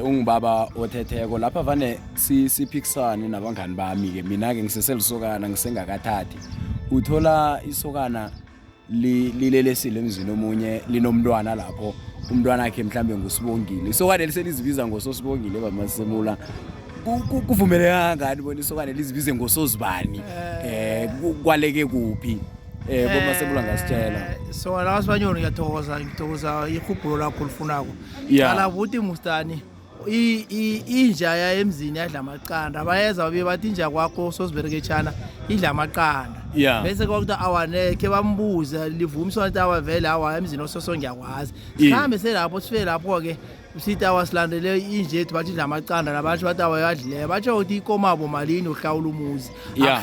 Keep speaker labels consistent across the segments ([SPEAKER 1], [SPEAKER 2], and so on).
[SPEAKER 1] Ungibaba othetheko lapha vane siphikisane nabangani bami ke mina ke ngiseselisokana ngisengakathathi. Uthola isokana lilelesile emzini omunye linomntwana lapho umntwana wakhe mhlambe ngusibongile. Isokana liselizibiza ngososibongile bamasemula. Kuvumeleka kangani bona isokana lizibize ngosozibani? Kwaleke kuphi? Bomasemula ngasitshela.
[SPEAKER 2] So la sibanyoni ngiyathokoza, ngithokoza ihubhulo lakho olifunako. Qala buti mustani inja ya emzini yadla amaqanda, bayeza babuye bathi inja kwakho sozibereketshana idla amaqanda. Bese kwakuthiwa awanekhe bambuze livumiswa ukuthi awa vele awa emzini ososo ngiyakwazi. Sikhambe selapho sifike lapho-ke sithi awa silandele inja yethu bathi idla amaqanda, nabatsho bathi awa yadlileyo, batsho ukuthi ikomabo malini uhlawula umuzi.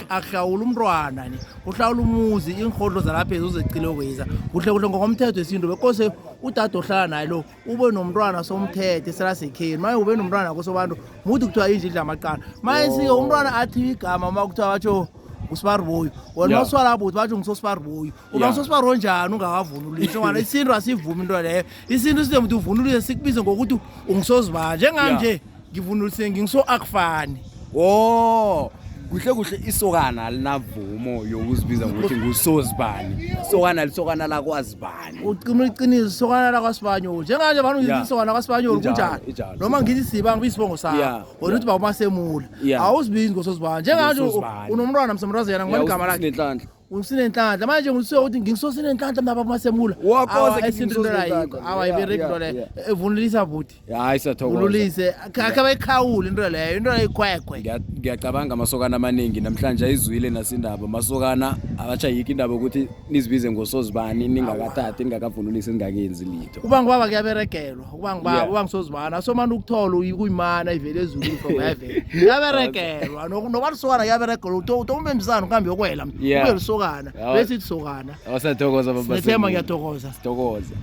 [SPEAKER 2] Akuhlawula umntwana ni uhlawula umuzi, iinrhodlo zalapha ezozecile kweza kuhle kuhle ngokomthetho wesintu bekose udade ohlala naye lo ube nomntwana somthetho eselasekheni, maye ube nomntwana kosobantu muthi kuthiwa inja idla amaqanda, maye sike umntwana athi igama ma kuthiwa batsho ngusibaruboyi wena. Maswala buthi batsho ngusosibaruboyi uba ngusosibaru onjani ungakavunulisi ngoba isintu asivumi into leyo. Isintu sile muthi uvunulise sikubize ngokuthi ungusozibani njenganje ngivunulise ngingiso akufani.
[SPEAKER 1] Oh, kuhle kuhle isokana alinavumo yokuzibiza ngokuthi ngusozibani. Isokana lisokana lakwazibani.
[SPEAKER 2] Ucima iqiniso, isokana lakwasibanyoni njenganje vanhu ngithi isokana lakwasibanyoni.
[SPEAKER 1] Injalo,
[SPEAKER 2] kunjani
[SPEAKER 1] injalo.
[SPEAKER 2] Noma ngithi siba ngibiza isibongo sakho wena uthi bawumasemula. Awuzibizi ngosozibani njenganje
[SPEAKER 1] Ngusozibani.
[SPEAKER 2] Unomntwana msemntazana ngibona igama lakhe.
[SPEAKER 1] Sinenhlanhla.
[SPEAKER 2] Usinenhlanhla manje ngisuke ukuthi ngingisosinenhlanhla mna baba masemula.
[SPEAKER 1] Wakoze
[SPEAKER 2] Awa, esintu into leyo ayikho. Awa ibereki into leyo. Evunulisa buti.
[SPEAKER 1] Hayi, siyathokoza.
[SPEAKER 2] Vunulise akhe bayikhawule into leyo, into leyo ikhwekhwe.
[SPEAKER 1] Ngiyacabanga amasokana amaningi namhlanje ayizwile nasindaba. Amasokana abatsha yikho indaba yokuthi nizibize ngosozibani ningakathathi, ningakavunulisi, ningakenzi litho.
[SPEAKER 2] Kuba ngibaba kuyaberegelwa, kuba ngibaba kuba ngisozibana somane ukuthola kuyimana ivele ezulwini from heaven, kuyaberegelwa noba lisokana kuyaberegelwa utombembisana uhambe yokwela ube lisokana bese ithi sokana.
[SPEAKER 1] Awusathokoza baba.
[SPEAKER 2] Sinethemba, ngiyathokoza.
[SPEAKER 1] Sithokoza.